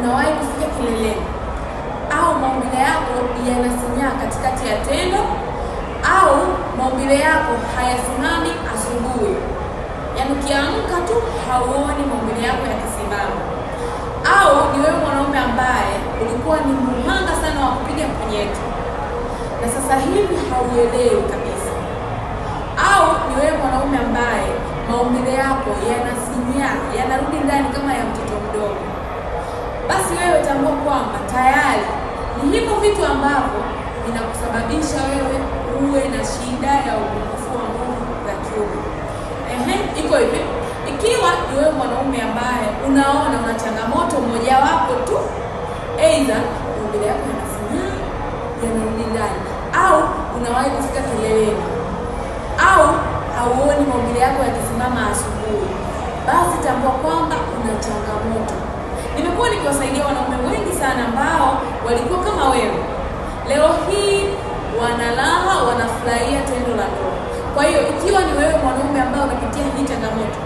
unawahi kufika kileleni, au maumbile yako yanasinyaa katikati ya tendo, au maumbile yako hayasimami asubuhi, yaani ukiamka tu hauoni maumbile yako yakisimama, au ni wewe mwanaume ambaye ulikuwa ni muhanga sana wa kupiga punyeto na sasa hivi hauelewi kabisa, au ni wewe mwanaume ambaye maumbile yako yanasinyaa, yanarudi ndani kama ya mtoto mdogo, basi wewe tambua kwamba tayari ni hivyo vitu ambavyo vinakusababisha wewe uwe na shida ya upungufu wa nguvu za kiume. Ehe, iko hivi. Ikiwa ni wewe mwanaume ambaye unaona una changamoto mojawapo tu, aidha maumbile yako yanasinyaa, yanarudi ndani, au unawahi kufika kileleni, au hauoni maumbile yako yakisimama asubuhi, basi tambua kwamba una changamoto. Nimekuwa nikiwasaidia wanaume wengi sana ambao walikuwa kama wewe, leo hii wanalaha, wanafurahia tendo la ndoa. Kwa hiyo ikiwa ni wewe mwanaume ambaye unapitia hii changamoto,